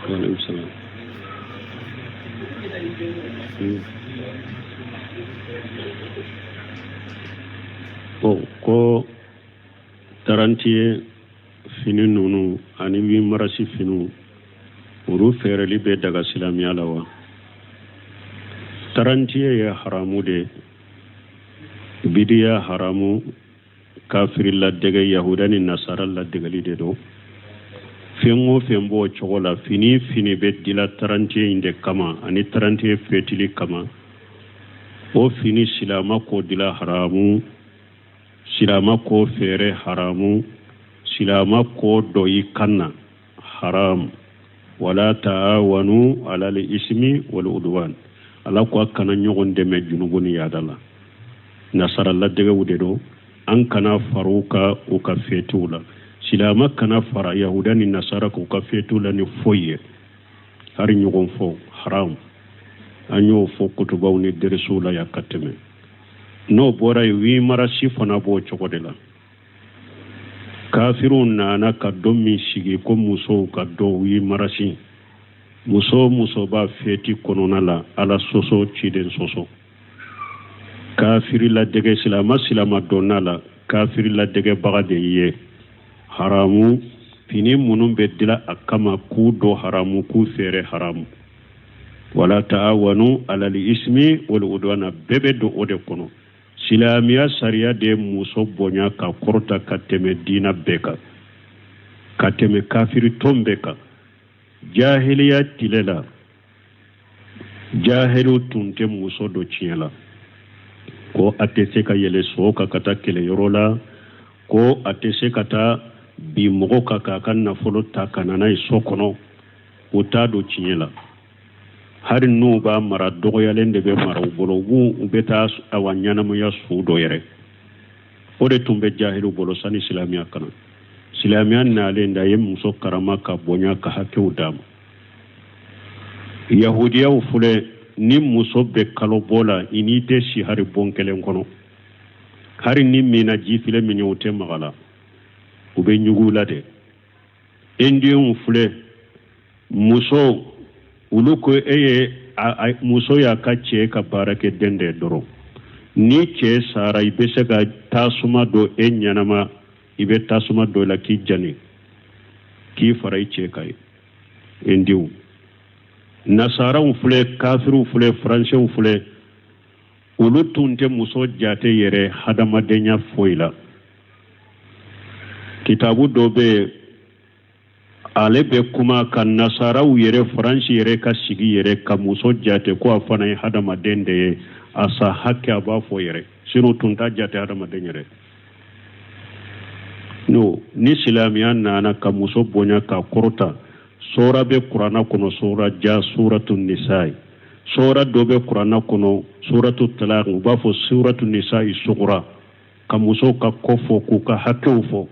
Waaleykum salaam. Bon, ko tarantiye fini ninnu ani huit mars finiw, olu feereli bɛ daga silamɛya la wa? Tarantiye ye haramu de, bidiya haramu, kafiri ladege, yahuda ni nasara ladegeli de don. Fɛn o fɛn b'o cogo la, fini fini bɛ dila tarantiye in de kama ani tarantiye fetili kama, o fini silama k'o dila haramu, silama k'o feere haramu, silama k'o don i kan na haramu. Wala taawanu alal ismi wal udwan, Ala ko a kana ɲɔgɔn dɛmɛ junubu ni yaada la. Nasara ladegew de don, an kana fara u kan u ka fetiw la. Silama kana fara yahuda ni nasara k'u ka fetiw la ni foyi ye, hari ɲɔgɔn fo haram. An y'o fɔ kutubaw ni derisiw la yan ka tɛmɛ. N'o bɔra yen, huit mars fana b'o cogo de la. Kafiriw nana ka don min sigi ko musow ka don huit mars, muso muso b'a feti kɔnɔna la, Ala sɔsɔ, ciden sɔsɔ, kafiri ladege. Silama silama donna la, kafiri ladegebaga de ye haramu. Fini minnu bɛ dila a kama k'u don haramu, k'u feere haramu. Wala taawanu alal ismi wal udwana, bɛɛ bɛ don o de kɔnɔ. Silamɛya sariya de ye muso bonya ka kɔrɔta ka tɛmɛ diina bɛɛ kan, ka tɛmɛ kafiri tɔn bɛɛ kan. Jahiliya tile la, jahiliw tun tɛ muso don tiɲɛ la, ko a tɛ se ka yɛlɛ so kan ka taa kɛlɛyɔrɔ la, ko a tɛ se ka taa bin mɔgɔ kan k'a ka nafolo ta ka na n'a ye so kɔnɔ. U t'a don tiɲɛ la. Hari n'u b'a mara, dɔgɔyalen de bɛ mara u bolo. U b'u u bɛ taa awa ɲɛnamaya su dɔ yɛrɛ. O de tun bɛ jahiliw bolo sani silamɛya ka na. Silamɛya nalen da, a ye muso karama ka bonya ka hakɛw d'a ma. Yahudiyaw filɛ, ni muso bɛ kalo bɔ la, i n'i tɛ si hari bon kelen kɔnɔ. Hari ni mina jifilen min ye, u tɛ maga la, u bɛ ɲugu la de. Indienw filɛ, muso olu ko e ye muso y'a ka cɛ ka baarakɛden de dɔrɔn. Ni cɛ sara, i bɛ se ka tasuma don e ɲɛnama, i bɛ tasuma don la k'i jani k'i fara i cɛ kan ye. Indienw, nasaraw filɛ, kafiriw filɛ, faransɛw filɛ, olu tun tɛ muso jate yɛrɛ hadamadenya foyi la. Kitabu dɔ bɛ yen, ale bɛ kuma ka nasaraw yɛrɛ, faransi yɛrɛ ka sigi yɛrɛ ka muso jate ko a fana ye hadamaden de ye, a sa hakɛ a b'a fɔ yɛrɛ. Sinon tun t'a jate hadamaden yɛrɛ. No ni silamɛya nana ka muso bonya ka kɔrɔta, sora bɛ kuranna kɔnɔ, sora ja suratu nisayi, sora dɔ bɛ kuranna kɔnɔ, suratu talaq, u b'a fɔ suratu nisayi sugura, ka musow ka ko fɔ, k'u ka hakɛw fɔ,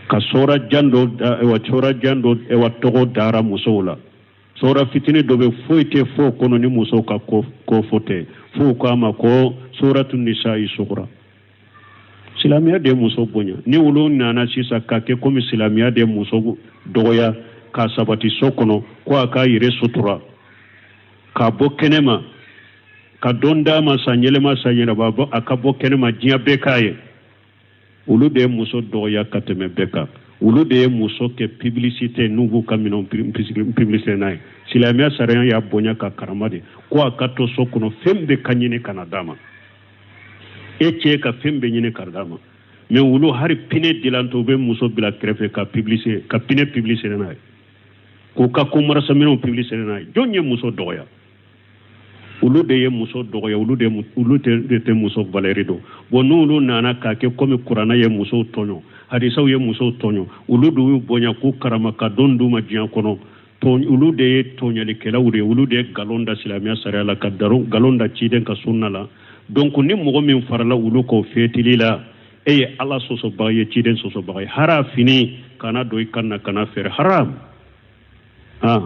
ka sora jan dɔ, ayiwa, sora jan dɔ, ayiwa, tɔgɔ dara musow la. Sora fitinin dɔ bɛ, foyi tɛ fɔ kɔnɔ ni musow ka ko fɔ tɛ, f'u k'a ma ko suratu nisayi sugura. Silamɛya de ye muso bonya. Ni olu nana sisan ka kɛ komi silamɛya de ye muso dɔgɔya k'a sabati so kɔnɔ, ko a k'a yɛrɛ sutura k'a bɔ kɛnɛma, ka don d'a ma san yɛlɛma san yɛlɛma, a ka bɔ kɛnɛma diɲɛ bɛɛ k'a ye, olu de ye muso dɔgɔya ka tɛmɛ bɛɛ kan. Olu de ye muso kɛ publicité, n'u b'u ka minɛnw publicité n'a ye. Silamɛya sariya y'a bonya ka karama de, ko a ka to so kɔnɔ, fɛn bɛɛ ka ɲini ka na d'a ma, e cɛ ka fɛn bɛɛ ɲini ka d'a ma. Mais olu hari pneu dilantɔ, u bɛ muso bila kɛrɛfɛ ka publicité, ka pneu publicité n'a ye, k'u ka commerce minɛnw publicité n'a ye. Jɔn ye muso dɔgɔya? Olu de ye muso dɔgɔya, olu de olu de tɛ muso valeur dɔn. Bon, n'olu nana k'a kɛ komi kuranna ye musow tɔɲɔ, hadisaw ye musow tɔɲɔ, olu de y'u bonya k'u karama ka don d'u ma diɲɛ kɔnɔ. Olu de ye tɔɲɔlikɛlaw de ye, olu de ye nkalon da silamɛya sariya la, ka nkalon da ciden ka sunna la. Donc ni mɔgɔ min farala olu kɔ fetili la, e ye Ala sɔsɔbaga ye, ciden sɔsɔbaga ye. Hara fini kana don i kan na, kana feere, haram. Ah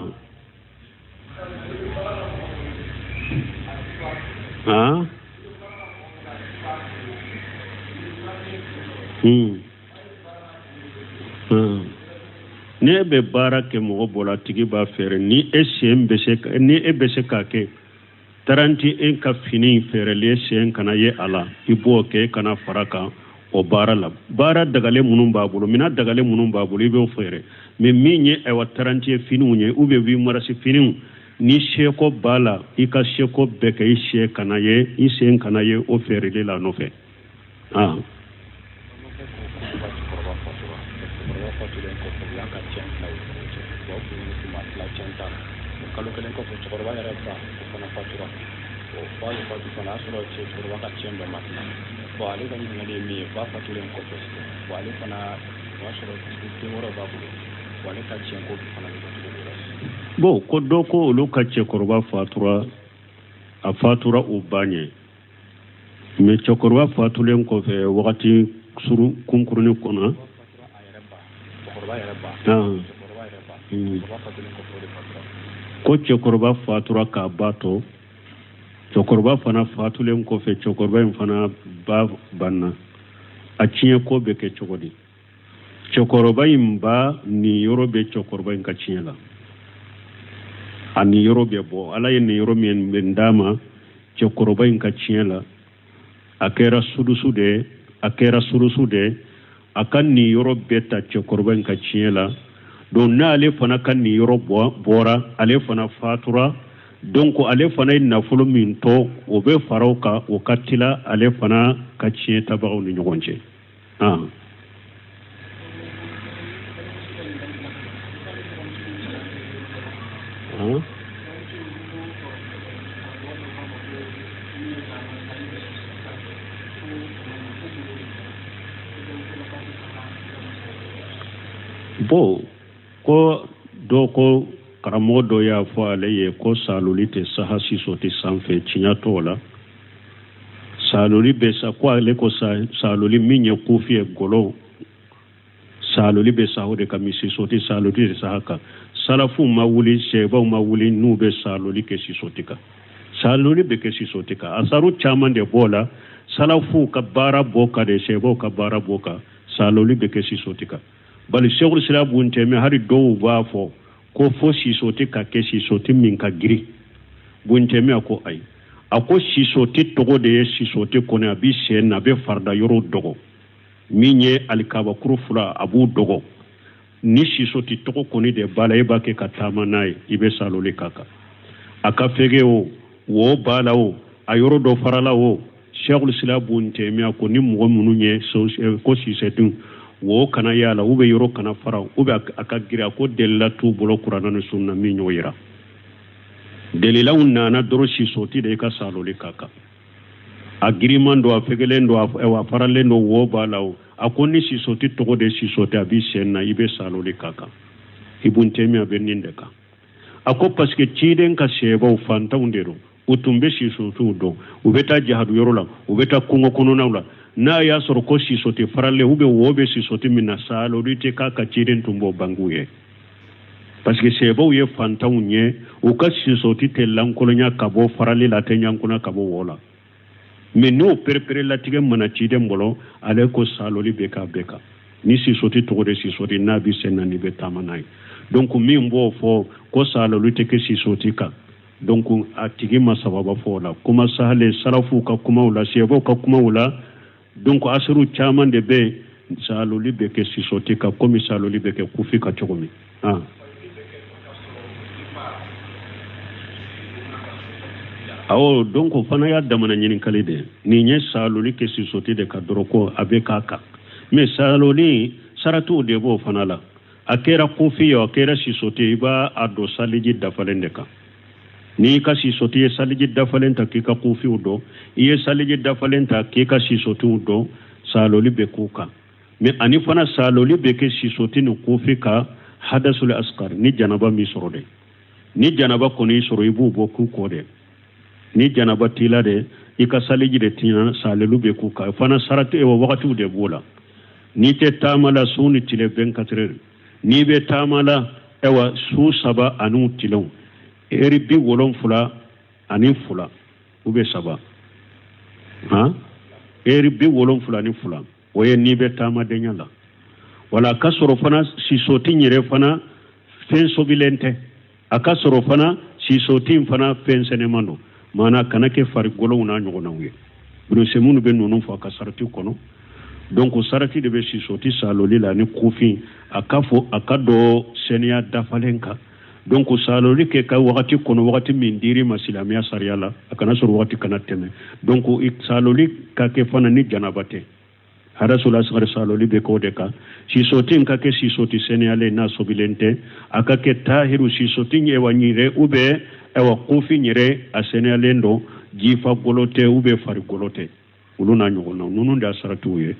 ah hmm. Ni e bɛ baara kɛ mɔgɔ bolo, a tigi b'a feere, ni e sen bɛ se, ni e bɛ se k'a kɛ taranti e ka fini feereli e sen kana ye a la, i b'o kɛ, e kana fara kan o baara la. Baara dagalen minnu b'a bolo, minɛn dagalen minnu b'a bolo, i b'o feere. Mais min ye ayiwa taranti ye finiw ye ou bien 8 mars finiw, ni seko b'a la, i ka seko bɛɛ kɛ i sen kana ye, i sen kana ye o feereli la nɔfɛ. Ah. Kalo kelen kɔfɛ, cɛkɔrɔba yɛrɛ ba, o fana fatura. O ba ye fatu fana, y'a sɔrɔ cɛ cɛkɔrɔba ka cɛn bɛɛ ma tila. Bon, ale ka ɲininkali ye min ye, ba fatulen kɔfɛ, bon, ale fana, o y'a sɔrɔ den wɛrɛw b'a bolo, bon, ale ka cɛn ko fana bɛ kɛ cogo di la? Bon, ko dɔ ko olu ka cɛkɔrɔba fatura, a fatura u ba ɲɛ. Mais cɛkɔrɔba fatulen kɔfɛ, wagati surun kunkurunin kɔnɔ, ko cɛkɔrɔba fatura k'a ba to. Cɛkɔrɔba fana fatulen kɔfɛ, cɛkɔrɔba in fana ba banna. A tiɲɛ ko bɛ kɛ cogo di? Cɛkɔrɔba in ba niyɔrɔ bɛ cɛkɔrɔba in ka tiɲɛ la, a niyɔrɔ bɛ bɔ. Ala ye niyɔrɔ min bɛ d'a ma cɛkɔrɔba in ka tiɲɛ la, a kɛra sudusu de ye, a kɛra sudusu de ye, a ka niyɔrɔ bɛɛ ta cɛkɔrɔba in ka tiɲɛ la. Donc n'ale fana ka niyɔrɔ bɔra, ale fana fatura, donc ale fana ye nafolo min to, o bɛ fara o kan, o ka tila ale fana ka tiɲɛ tabagaw ni ɲɔgɔn cɛ. Ah. Ah. Bon, ko dɔ ko karamɔgɔ dɔ y'a fɔ ale ye ko saloli tɛ saha sisoti sanfɛ. Tiɲɛ t'o la, saloli bɛ sa. Ko ale ko saloli min ye kufi ye, golo saloli bɛ sa o de kan, mais sisoti saloli tɛ saha kan. Salafuw ma wuli, sɛbaw ma wuli n'u bɛ saloli kɛ sisoti kan. Saloli bɛ kɛ sisoti kan, asaru caman de b'o la. Salafuw ka baara b'o kan de, sɛbaw ka baara b'o kan. Saloli bɛ kɛ sisoti kan. Bali Sɛkul Islam Bun Tɛmiya, hali dɔw b'a fɔ ko fo sisoti ka kɛ sisoti min ka girin. Bun Tɛmiya ko ayi, a ko sisoti tɔgɔ de ye sisoti kɔni, a bɛ sen na, a bɛ farida yɔrɔ dɔgɔ min ye alikabakuru fila, a b'u dɔgɔ. Ni sisoti tɔgɔ kɔni de b'a la, e b'a kɛ ka taama n'a ye, i bɛ saloli k'a kan. A ka fɛgɛ o, wo b'a la o, a yɔrɔ dɔ farala o, Sɛkul Islam Bun Tɛmiya ko ni mɔgɔ minnu ye ko sisoti wo kana y'a la, u bɛ yɔrɔ kana fara, u bɛ a ka girin, a ko delila t'u bolo kuranɛ ni sunna min y'o yira. Delilaw nana dɔrɔn sisoti de i ka saloli k'a kan. A giriman don, a fɛgɛlen don, a faralen don, wo b'a la o, a ko ni sisoti tɔgɔ de sisoti, a b'i sen na, i bɛ saloli k'a kan. Ibun Tɛmiya bɛ nin de kan. A ko parce que ciden ka sɛbaw fantanw de don, u tun bɛ sisotiw dɔn, u bɛ taa jahadu yɔrɔ la, u bɛ taa kungo kɔnɔnaw la. N'a y'a sɔrɔ ko sisoti faralen u bɛ wo bɛ sisoti min na, saloli tɛ k'a kan, ciden tun b'o bangu ye. Parce que sɛbaw ye fantanw ye, u ka sisoti tɛ lankolonya ka bɔ farali la, a tɛ ɲankunna ka bɔ wo la. Mais n'o perepere latigɛ mana ciden bolo, ale ko saloli bɛ k'a bɛɛ kan. Ni sisoti tɔgɔ de sisoti, n'a bɛ sen na, n'i bɛ taama n'a ye. Donc min b'o fɔ ko saloli tɛ kɛ sisoti kan, donc a tigi ma sababa fɔ o la. Kuma sahale salafuw ka kumaw la, sɛbaw ka kumaw la, donc asaru caman de bɛ yen, saloli bɛ kɛ sisoti kan komi saloli bɛ kɛ kufi kan cogo min. Ah. Awɔ, donc o fana y'a damana ɲininkali de ye. Nin ye saloli kɛ sisoti de kan dɔrɔn, ko a bɛ k'a kan. Mais saloli saratiw de b'o fana la. A kɛra kufi ye, a kɛra sisoti ye, i b'a a don saliji dafalen de kan. N'i ka sisoti ye saliji dafalen ta k'i ka kufiw don, i ye saliji dafalen ta k'i ka sisotiw don, saloli bɛ k'u kan. Mais ani fana saloli bɛ kɛ sisoti ni kufi kan hadasul asgar, ni janaba m'i sɔrɔ de. Ni janaba kɔni y'i sɔrɔ, i b'u bɔ k'u ko de. Ni janaba t'i la de, i ka saliji de tiɲɛna, saloli bɛ k'u kan fana. Sarati o wagatiw de b'o la. N'i tɛ taama la, su ni tile 24 heures. N'i bɛ taama la, ayiwa, su saba ani tilenw, heure 72 u bɛ saba, han, heure 72, o ye n'i bɛ taamadenya la. Wala a ka sɔrɔ fana sisoti yɛrɛ fana fɛn sobilen tɛ, a ka sɔrɔ fana sisoti in fana fɛn sɛnɛman don, maana kana kɛ farigolow n'a ɲɔgɔnnaw ye. Ibn Usaymin bɛ ninnu fɔ a ka sarati kɔnɔ. Donc sarati de bɛ sisoti saloli la ni kofin, a ka fɔ a ka dɔ sɛnɛya dafalen kan. Donc saloli kɛ ka wagati kɔnɔ, wagati min dir'i ma silamɛya sariya la, a kana sɔrɔ wagati kana tɛmɛ. Donc saloli ka kɛ fana ni janaba tɛ, hadasul asgari saloli bɛ k'o de kan. Sisoti in ka kɛ sisoti sɛnɛyalen n'a sobilen tɛ, a ka kɛ tahiru sisoti ɛwa ɲire ou bien ɛwa kofin yɛrɛ a sɛnɛyalen don, jifa golo tɛ ou bien fari golo tɛ, olu n'a ɲɔgɔnnaw ninnu de y'a saratiw ye.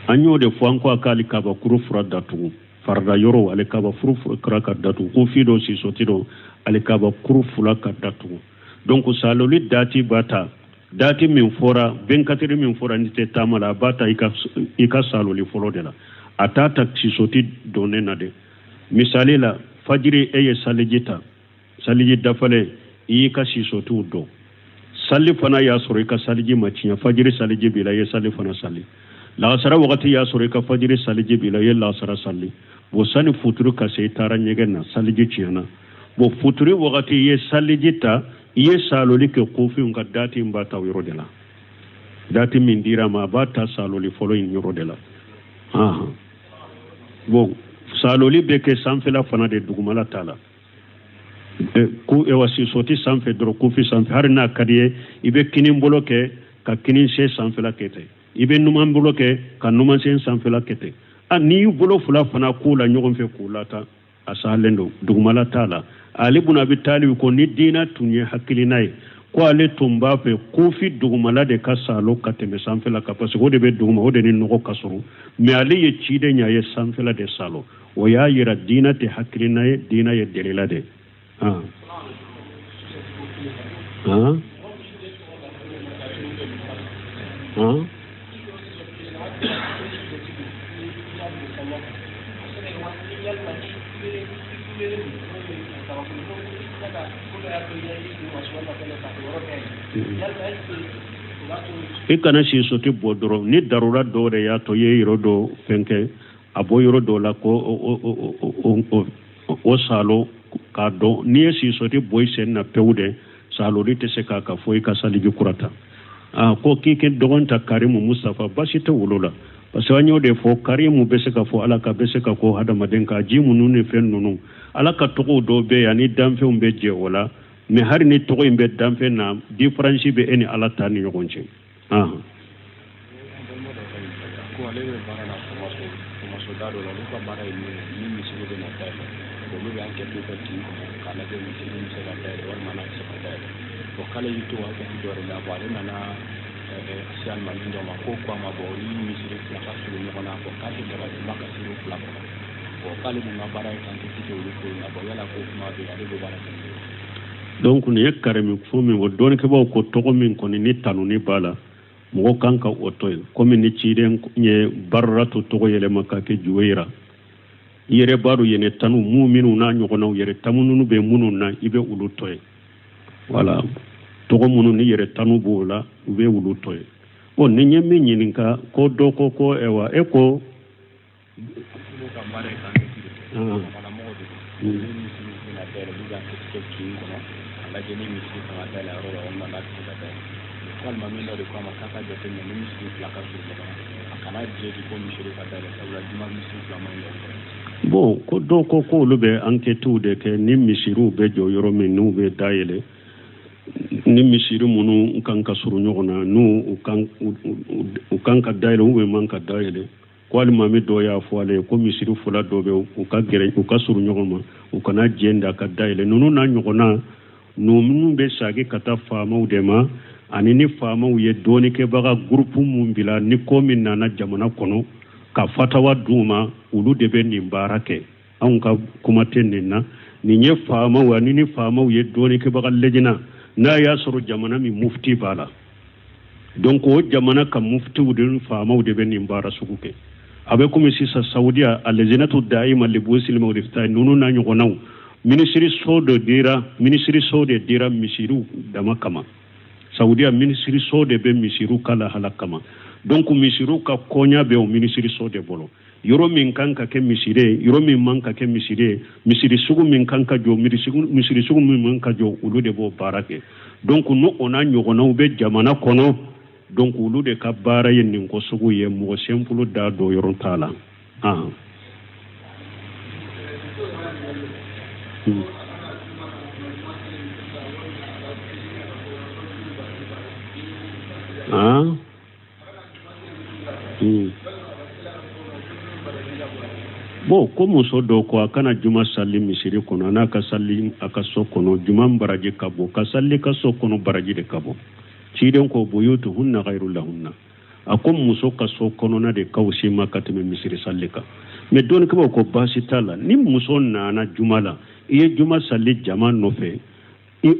An y'o de fɔ, an ko a k'ale kabakuru fura datugu farida yɔrɔ, ale kabakuru fura ka datugu, kofi dɔ sisoti dɔ ale kabakuru fila ka datugu. Donc saloli dati b'a ta dati min fɔra, 24 min fɔra n'i tɛ taama la, a b'a ta i ka saloli fɔlɔ de la, a t'a ta sisoti donnen na dɛ. Misali la, fajiri e ye saliji ta, saliji dafalen, i y'i ka sisotiw don, sali fana y'a sɔrɔ i ka saliji ma tiɲɛ, fajiri saliji b'i la, i ye sali fana sali. Lagasara wagati y'a sɔrɔ i ka fajiri saliji b'i la, i ye lagasara sali. Bon, sani futuri ka se, i taara ɲɛgɛn na, saliji tiɲɛna. Bon, futuri wagati i ye saliji ta, i ye saloli kɛ kofinw ka dati in b'a ta o yɔrɔ de la, dati min dira ma, a b'a ta saloli fɔlɔ in yɔrɔ de la. Bon, saloli bɛ kɛ sanfɛla fana de, dugumala t'a la. Ko ewa sisoti sanfɛ dɔrɔn, kofi sanfɛ, hali n'a ka di ye, i bɛ kinin bolo kɛ ka kinin sen sanfɛla kɛ ten, i bɛ numan bolo kɛ ka numan sen sanfɛla kɛ ten. A n'i y'i bolo fila fana k'u la ɲɔgɔn fɛ k'u lata, a salen don, dugumala t'a la. Ali bun Abi Talib ko ni diina tun ye hakilina ye, ko ale tun b'a fɛ kofi dugumala de ka salo ka tɛmɛ sanfɛla kan, parce que o de bɛ duguma, o de ni nɔgɔ ka surun. Mais ale ye ciden ye, a ye sanfɛla de salo. O y'a yira diina tɛ hakilina ye, diina ye delila de. Han han i kana sisoti bɔ dɔrɔn, ni darura dɔw de y'a to i ye yɔrɔ dɔ fɛn kɛ, a bɔ yɔrɔ dɔ la ko o salo k'a dɔn. N'i ye sisoti bɔ i sen na pewu de, saloli tɛ se k'a ka fɔ i ka saliji kura ta. Ko k'i kɛ dɔgɔn ta Karimu Mustafa, basi tɛ wolo la, parce que an y'o de fɔ, Karimu bɛ se ka fɔ Ala ka, bɛ se ka ko hadamaden ka ji minnu ni fɛn ninnu, Ala ka tɔgɔw dɔw bɛ yan ni danfɛnw bɛ jɛ o la, mais hali ni tɔgɔ in bɛ danfɛn na, différence bɛ e ni Ala ta ni ɲɔgɔn cɛ. Ko ale bɛ baara la faamasoda dɔ la, olu ka baara ye min ye, ni misiri bɛ na dayɛlɛ, olu bɛ enquête kɛ kin kɔnɔ k'a lajɛ misiri bɛ se ka dayɛlɛ walima n'a tɛ se ka dayɛlɛ. Bon, k'ale y'i to enquête dɔ de la, bon, ale nana se alimami dɔ ma, ko ko a ma, bon, ni misiri fila ka surun ɲɔgɔn na, bon, k'a tɛ daga juma ka siri fila kɔnɔ. Bon, k'ale dun ka baara ye k'enquête kɛ olu ko in na. Bon, yala ko kuma bɛ yen, ale bɛ baara kɛ n'o ye. Donc nin ye karimi fo min ko dɔnnikɛbaaw ko tɔgɔ min kɔni ni tanuni b'a la, mɔgɔ kan ka o to yen, komi ni ciden ye Barratu tɔgɔ yɛlɛma ka kɛ Juweyira. I yɛrɛ b'a dɔn yɛrɛ tanu mu minnu n'a ɲɔgɔnnaw, yɛrɛ tanu ninnu bɛ minnu na, i bɛ olu to yen. Wala tɔgɔ minnu ni yɛrɛ tanu b'o la, u bɛ olu to yen. Bon, ni n ye min ɲininka, ko dɔ ko ko ɛwa e ko ka baara ye k'enquête de kɛ, mɔgɔ de don, ni misiri bɛna dayɛlɛ, olu bɛ enquête kɛ kin kɔnɔ a lajɛ ni misiri kan ka dayɛlɛ yɔrɔ la walima n'a tɛ se ka dayɛlɛ. Ko alimami dɔ de ko a ma k'a ka jateminɛ ni misiri fila ka surun ɲɔgɔn na, a kana jɛ ko misiri ka dayɛlɛ, sabula juma misiri fila man ɲi. Bon, ko dɔw ko k'olu bɛ enquêtew de kɛ ni misiriw bɛ jɔ yɔrɔ min, n'u bɛ dayɛlɛ, ni misiri minnu kan ka surun ɲɔgɔn na, n'u u kan ka dayɛlɛ ou bien man ka dayɛlɛ. Ko alimami dɔ y'a fɔ ale ye ko misiri fila dɔ bɛ, u ka gɛrɛ, u ka surun ɲɔgɔn ma, u kana jɛn da ka dayɛlɛ. Ninnu n'a ɲɔgɔnna ninnu bɛ sagi ka taa faamaw de ma, ani ni faamaw ye dɔɔnikɛbaga gurupu mun bila, ni ko min nana jamana kɔnɔ ka fatawa d'u ma, olu de bɛ nin baara kɛ. Anw ka kuma tɛ nin na. Nin ye faamaw, ani ni faamaw ye dɔɔnikɛbaga lejina, n'a y'a sɔrɔ jamana min mufti b'a la, donc o jamana ka muftiw de ni faamaw de bɛ nin baara sugu kɛ. A bɛ komi sisan Saudiya, a lejinatu daima li buhusil ilmi wal ifta ninnu n'a ɲɔgɔnnaw, minisiriso dɔ dira, minisiriso de dira misiriw dama kama. Saudiya minisiriso de bɛ misiriw ka lahala kama. Donc misiriw ka koɲa bɛ o minisiriso de bolo. Yɔrɔ min kan ka kɛ misiri ye, yɔrɔ min man ka kɛ misiri ye, misiri sugu min kan ka jɔ, misiri sugu min man ka jɔ, olu de b'o baara kɛ. Donc n'o o n'a ɲɔgɔnnaw bɛ jamana kɔnɔ, donc olu de ka baara ye nin ko sugu ye, mɔgɔ simple da don yɔrɔ t'a la. Ah. Ah. Bon, ko muso dɔ ko a kana juma sali misiri kɔnɔ, a n'a ka sali a ka so kɔnɔ, juma baraji ka bon, ka sali ka so kɔnɔ baraji de ka bon. Ciden ko buyutuhunna khairu lahunna, a ko muso ka so kɔnɔna de ka wusi ma ka tɛmɛ misiri sali kan. Mais dɔnnikɛbaaw ko baasi t'a la, ni muso nana juma la, i ye juma sali jama nɔfɛ,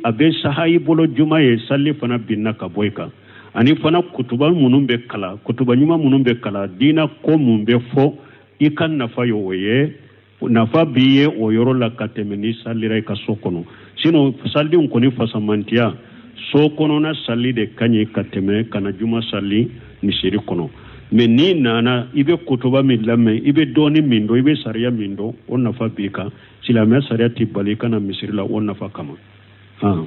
a bɛ saha i bolo juma ye, sali fana binna ka bɔ i kan. Ani fana kutuba minnu bɛ kalan, kutuba ɲuman minnu bɛ kalan, diina ko mun bɛ fɔ, i ka nafa ye o ye, nafa b'i ye o yɔrɔ la ka tɛmɛ n'i salira i ka so kɔnɔ. Sinon salidenw kɔni fasamantiya, so kɔnɔna sali de ka ɲi ka tɛmɛ ka na juma sali misiri kɔnɔ. Mais n'i nana, i bɛ kutuba min lamɛn, i bɛ dɔɔni min dɔn, i bɛ sariya min dɔn, o nafa b'i kan. Silamɛya sariya t'i bali i ka na misiri la o nafa kama. Han.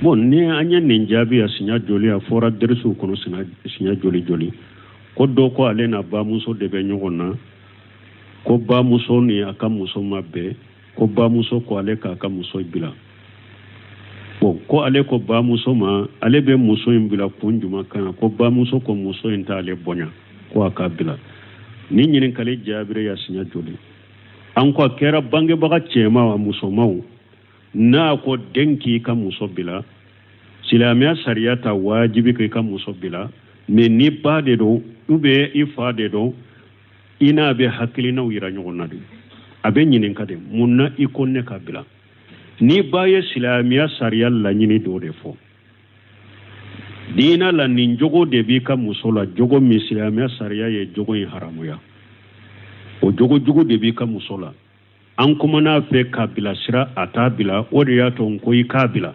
Bon, ni an ye nin jaabi a siɲɛ joli, a fɔra derisiw kɔnɔ siɲɛ joli joli, ko dɔ ko ale n'a bamuso de bɛ ɲɔgɔn na, ko bamuso ni a ka muso ma bɛn, ko bamuso ko ale k'a ka muso bila. Bon, ko ale ko bamuso ma ale bɛ muso in bila kun jumɛn kan, ko bamuso ko muso in t'ale bonya, ko a k'a bila. Nin ɲininkali jaabira ya siɲɛ joli? An ko a kɛra bangebaga cɛman wa musomanw, n'a ko den k'i ka muso bila, silamɛya sariya t'a wajibi k'i ka muso bila. Mais ni ba de don ou bien i fa de don, i n'a bɛ hakilinaw yira ɲɔgɔn na de, a bɛ ɲininka de, mun na i ko ne ka bila? Ni ba ye silamɛya sariya laɲini dɔ de fɔ diina la, nin jogo de b'i ka muso la, jogo min silamɛya sariya ye jogo in haramuya, o jogo jugu de b'i ka muso la. An kumana a fɛ k'a bilasira, a t'a bila, o de y'a to n ko i k'a bila.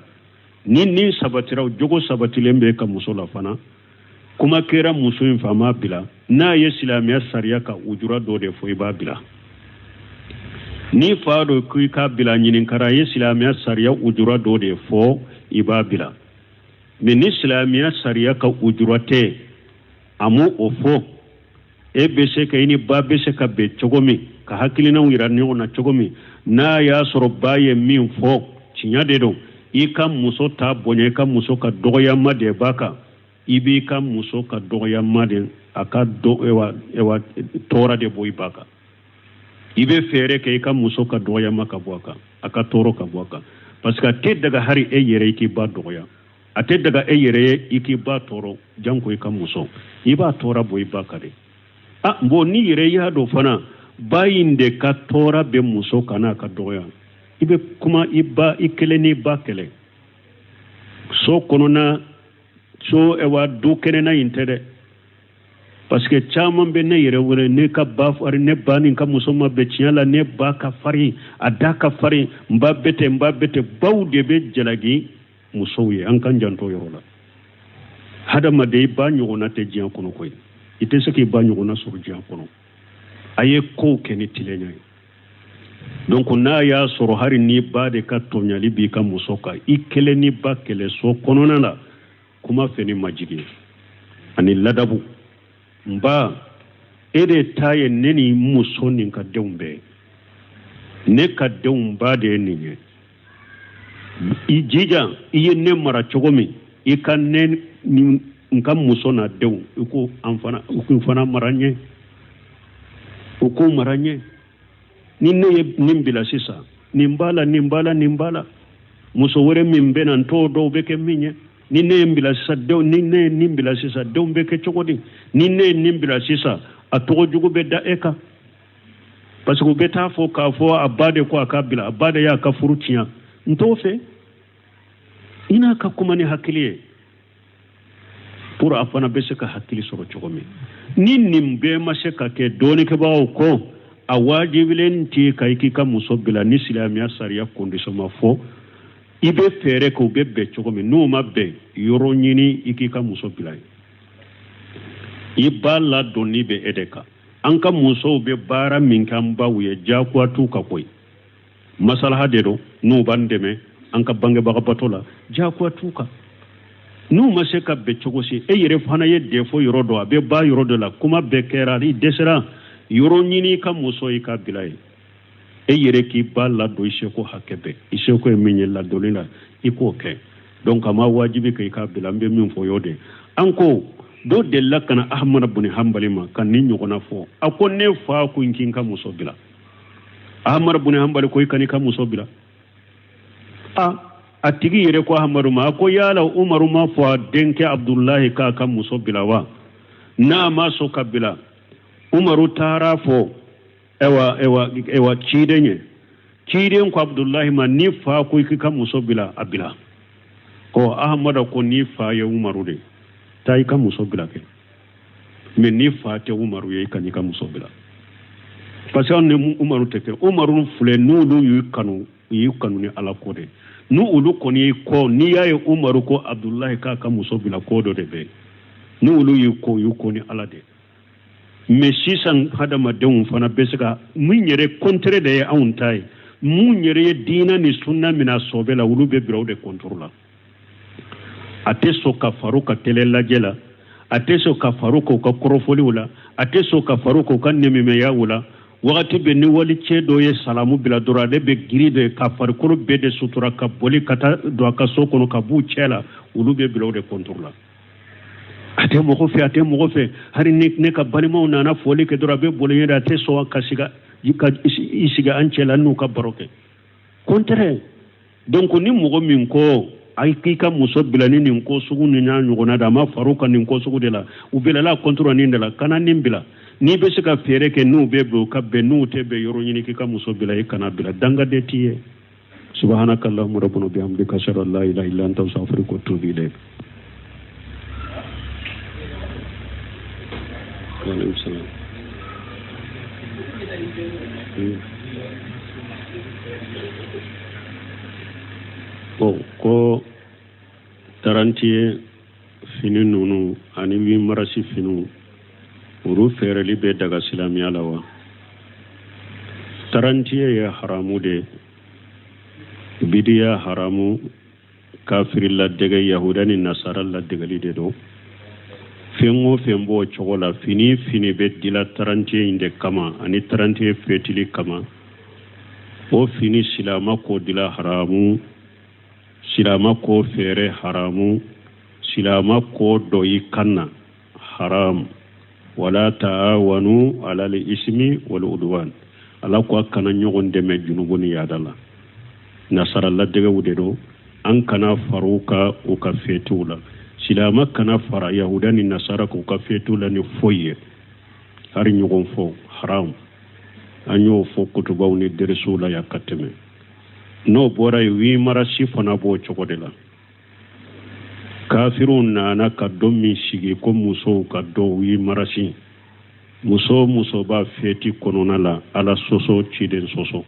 Ni nin sabatira, jogo sabatilen bɛ ka muso la fana, kuma kɛra muso in fɛ, a m'a bila, n'a ye silamɛya sariya ka ujura dɔ de fɔ, i b'a bila. Ni fa don ko i k'a bila, ɲininkara, a ye silamɛya sariya ujura dɔ de fɔ, i b'a bila. Mais ni silamɛya sariya ka ujura tɛ, a m'o o fɔ, e bɛ se ka i ni ba bɛ se ka bɛn cogo min, ka hakilinaw yira ɲɔgɔn na cogo min, n'a y'a sɔrɔ ba ye min fɔ tiɲɛ de don, i ka muso t'a bonya, i ka muso ka dɔgɔyama de b'a kan, i b'i ka muso ka dɔgɔyama de, a ka ewa tɔɔrɔ de bɔ i ba kan. I bɛ fɛɛrɛ kɛ i ka muso ka dɔgɔyama ka bɔ a kan, a ka tɔɔrɔ ka bɔ a kan, parce que a tɛ daga hari e yɛrɛ i k'i ba dɔgɔya, a tɛ daga e yɛrɛ ye i k'i ba tɔɔrɔ, janko i ka muso, i b'a tɔɔrɔ bɔ i ba kan de. Ah bon, n'i yɛrɛ y'a dɔn fana ba in de ka tɔɔrɔ bɛ muso kan n'a ka dɔgɔya, i bɛ kuma i ba, i kelen n'i ba kɛlɛ so kɔnɔna, so ewa du kɛnɛna in tɛ dɛ, parce que caman bɛ ne yɛrɛ wele, ne ka ba fari, ne ba ni ka muso ma bɛn tiɲɛ la, ne ba ka farin, a da ka farin, n ba bɛ ten, n ba bɛ ten. Baw de bɛ jalaki musow ye, an k'an janto yɔrɔ la. Hadamaden, i ba ɲɔgɔnna tɛ diɲɛ kɔnɔ koyi, i tɛ se k'i ba ɲɔgɔnna sɔrɔ diɲɛ kɔnɔ. A ye kow kɛ ni tilenya ye. Donc n'a y'a sɔrɔ hali ni ba de ka tɔɲali b'i ka muso kan, i kelen ni ba kɛlɛ so kɔnɔna la, kuma fɛ ni majigin ani ladabu. N ba, e de ta ye ne ni muso nin ka denw bɛɛ, ne ka denw ba de ye nin ye. I jija, i ye ne mara cogo min, i ka ne ni n ka muso n'a denw, i ko an fana, u k'u fana mara ɲɛ, u k'u mara ɲɛ. Ni ne ye nin bila sisan, nin b'a la, nin b'a la, nin b'a la, muso wɛrɛ min bɛ na, n t'o dɔn o bɛ kɛ min ye. Ni ne ye n bila sisan denw, ni ne ye nin bila sisan, denw bɛ kɛ cogo di? Ni ne ye nin bila sisan, a tɔgɔ jugu bɛ da e kan, parce que u bɛ taa fɔ k'a fɔ a ba de ko a k'a bila, a ba de y'a ka furu tiɲɛ. N t'o fɛ. I n'a ka kuma ni hakili ye. Pour a fana bɛ se ka hakili sɔrɔ cogo min. Ni nin bɛɛ ma se ka kɛ, dɔɔnikɛbagaw ko a wajibilen t'i kan i k'i ka muso bila ni silamɛya sariya condition ma fɔ. I bɛ fɛɛrɛ kɛ u bɛ bɛn cogo min. N'u ma bɛn, yɔrɔ ɲini i k'i ka muso bila yen. I ba ladonni bɛ e de kan. An ka musow bɛ baara min kɛ an baw ye, diyagoya t'u kan koyi. Masalaha de don. N'u b'an dɛmɛ an ka bangebaga bato la, diyagoya t'u kan. N'u ma se ka bɛn cogo si, e yɛrɛ fana ye défaut yɔrɔ dɔ, a bɛ ba yɔrɔ dɔ la, kuma bɛɛ kɛra, i dɛsɛra, yɔrɔ ɲini i ka muso i ka bila yen. E yɛrɛ k'i ba ladon i seko hakɛ bɛɛ. I seko ye min ye ladonni la, i k'o kɛ. Donc a ma wajibi kɛ i k'a bila. N bɛ min fɔ y'o de. An ko dɔ delila ka na Ahamada buni Hanbali ma ka nin ɲɔgɔnna fɔ. A ko ne fa ko n k'i ka muso bila. Ahamada buni Hanbali ko i kan'i ka muso bila. A a tigi yɛrɛ ko Ahamadu ma, a ko yala Umaru ma fɔ a denkɛ Abudulayi k'a ka muso bila wa? N'a ma sɔn ka bila, Umaru taara fɔ ewa ewa ewa ciden ye. Ciden ko Abudulayi ma, ni fa ko i k'i ka muso bila, a bila. Ɔ, Ahamada ko n'i fa ye Umaru de, taa i ka muso bila kɛ. Mais n'i fa tɛ Umaru ye, i kan'i ka muso bila, parce que anw ni Umaru tɛ kɛ. Umaru filɛ, n'olu y'u kanu, u y'u kanu ni Ala ko de. N'u olu kɔni y'i kɔ, n'i y'a ye Umaru ko Abudulayi k'a ka muso bila, ko dɔ de bɛ yen. N'olu y'u kɔ, u y'u kɔ ni Ala de. Mais sisan hadamadenw fana bɛ se ka min yɛrɛ contraire de ye anw ta ye, mun yɛrɛ ye diinɛ ni sunna minɛ sɔbɛ la, olu bɛ bila o de contre la. A tɛ sɔn ka far'u ka télé lajɛ la, a tɛ sɔn ka far'u k'u ka kɔrɔfɔliw la, a tɛ sɔn ka far'u k'u ka nɛmɛmɛyaw la. Wagati bɛ ni wali cɛ dɔ ye salamu bila dɔrɔn, ale bɛ giri de ka farikolo bɛɛ de sutura ka boli ka taa don a ka so kɔnɔ ka b'u cɛ la. Olu bɛ bila o de contre la. A tɛ mɔgɔ fɛ, a tɛ mɔgɔ fɛ. Hali ni ne ka balimaw nana foli kɛ dɔrɔn, a bɛ boli yɛrɛ. A tɛ sɔn ka sigi ka i sigi an cɛ la n'u ka baro kɛ, contraire. Donc ni mɔgɔ min ko a k'i ka muso bila ni nin ko sugu ni n'a ɲɔgɔnna de, a ma far'u kan nin ko sugu de la, u bilala contre nin de la, kana nin bila. N'i bɛ se ka fɛɛrɛ kɛ n'u bɛ bɛn, u ka bɛn. N'u tɛ bɛn, yɔrɔ ɲini k'i ka muso bila, i kana bila. Dangaden t'i ye. Subhanaka allahumma rabbana bihamdika, ashhadu an la ilaha illa anta, astaghfiruka wa atubu ilayk. Wa alaykum salam. Bon, ko 31 fini ninnu ani 8 mars finiw, olu feereli bɛ daga silamɛya la wa? 31 ye haramu de ye, bidiya haramu, kafiri ladege, yahuda ni nasara ladegeli de don. Fɛn o fɛn b'o cogo la, fini fini bɛ dila 31 in de kama ani 31 fetili kama, o fini silama k'o dila haramu, silama k'o feere haramu, silama k'o don i kan na haram. Wala taawanu alal ismi wal udwan, Ala ko a kana ɲɔgɔn dɛmɛ junubu ni yaada la. Nasara ladegew de don. An kana fara u ka u ka fetiw la. Silama kana fara yahuda ni nasara k'u ka fetiw la ni foyi ye, hari ɲɔgɔn fɔ haram. An y'o fɔ kutubaw ni derisiw la yan ka tɛmɛ. N'o bɔra yen, 8 mars fana b'o cogo de la. Kafiriw nana ka don min sigi ko musow ka don 8 mars, muso muso b'a feti kɔnɔna la, Ala sɔsɔ, ciden sɔsɔ,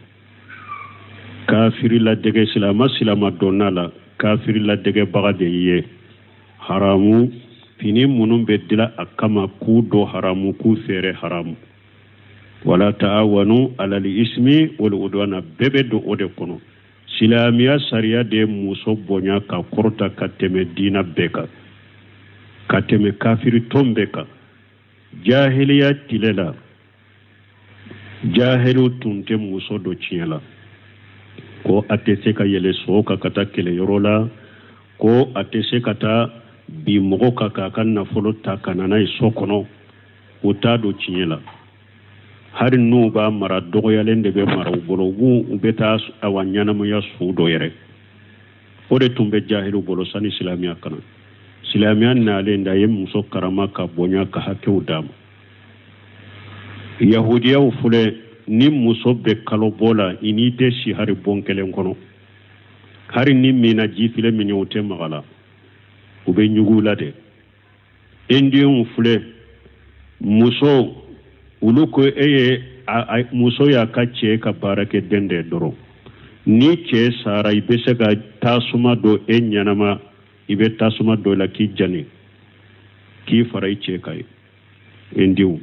kafiri ladege. Silama silama donna la, kafiri ladegebaga de ye haramu. Fini minnu bɛ dila a kama k'u don haramu, k'u feere haramu. Wala taawanu alal ismi wal udwana, bɛɛ bɛ don o de kɔnɔ. Silamɛya sariya de ye muso bonya ka kɔrɔta ka tɛmɛ diina bɛɛ kan, ka tɛmɛ kafiri tɔn bɛɛ kan. Jahiliya tile la, jahiliw tun tɛ muso don tiɲɛ la, ko a tɛ se ka yɛlɛ so kan ka taa kɛlɛyɔrɔ la, ko a tɛ se ka taa bin mɔgɔ kan k'a ka nafolo ta ka na n'a ye so kɔnɔ. U t'a don tiɲɛ la. Hali n'u b'a mara, dɔgɔyalen de bɛ mara u bolo. U b'u u bɛ taa awa ɲɛnamaya su dɔ yɛrɛ. O de tun bɛ jahiliw bolo sani silamɛya ka na. Silamɛya nalen da, a ye muso karama ka bonya ka hakɛw d'a ma. Yahudiyaw filɛ, ni muso bɛ kalo bɔ la, i n'i tɛ si hari bon kelen kɔnɔ. Hari ni mina jifilen min ye, u tɛ maga la, u bɛ ɲugu la de. Indienw filɛ, muso, olu ko e ye muso y'a ka cɛ ka baarakɛden de dɔrɔn. Ni cɛ sara, i bɛ se ka tasuma don e ɲɛnama, i bɛ tasuma don i la k'i jani, k'i fara i cɛ kan ye. Indienw,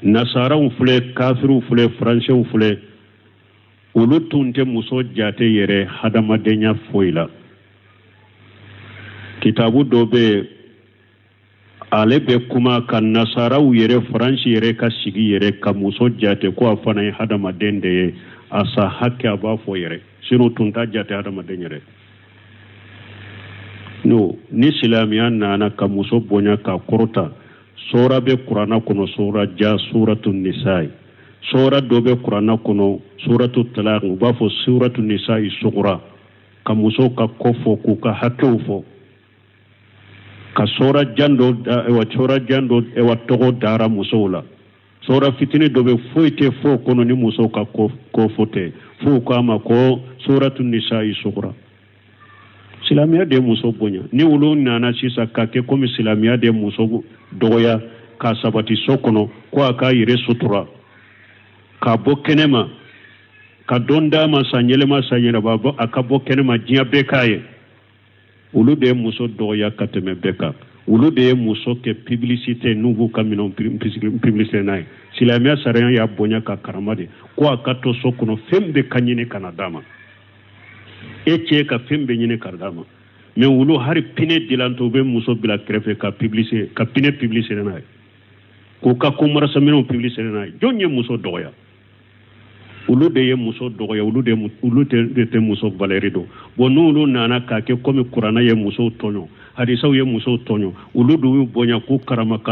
nasaraw filɛ, kafiriw filɛ, faransɛw filɛ, olu tun tɛ muso jate yɛrɛ hadamadenya foyi la. Kitabu dɔ bɛ yen, ale bɛ kuma ka nasaraw yɛrɛ, faransi yɛrɛ ka sigi yɛrɛ ka muso jate ko a fana ye hadamaden de ye, a sa hakɛ a b'a fɔ yɛrɛ, sinon tun t'a jate hadamaden yɛrɛ. No ni silamɛya nana ka muso bonya k'a kɔrɔta, sora bɛ kuranna kɔnɔ, sora ja, suratu nisayi. Sora dɔ bɛ kuranna kɔnɔ, suratu talaq, u b'a fɔ suratu nisayi sugura, ka musow ka ko fɔ, k'u ka hakɛw fɔ, ka sora jan dɔ, ayiwa, sora jan dɔ, ayiwa, tɔgɔ dara musow la. Sora fitini dɔ bɛ, foyi tɛ fɔ o kɔnɔ ni musow ka ko fɔ tɛ, f'u k'a ma ko suratu nisayi sugura. Silamɛya de ye muso bonya. Ni olu nana sisan ka kɛ komi silamɛya de ye muso dɔgɔya, k'a sabati so kɔnɔ, ko a k'a yɛrɛ sutura k'a bɔ kɛnɛma, ka don d'a ma san yɛlɛma san yɛlɛma, a ka bɔ kɛnɛma, diɲɛ bɛɛ k'a ye, olu de ye muso dɔgɔya ka tɛmɛ bɛɛ kan. Olu de ye muso kɛ publicité, n'u b'u ka minɛnw publicité n'a ye. Silamɛya sariya y'a bonya ka karama de ko a ka to so kɔnɔ, fɛn bɛɛ ka ɲini ka na d'a ma, e cɛ ka fɛn bɛɛ ɲini ka d'a ma. Mais olu hari pneu dilantɔ, u bɛ muso bila kɛrɛfɛ ka publicité, ka pneu publicité n'a ye, k'u ka commerce minɛnw publicité n'a ye. Jɔn ye muso dɔgɔya? Olu de ye muso dɔgɔya. Olu de tɛ muso valeur dɔn. Bon, n'olu nana k'a kɛ komi kuranna ye musow tɔɲɔ, hadisaw ye musow tɔɲɔ, olu de y'u bonya k'u karama ka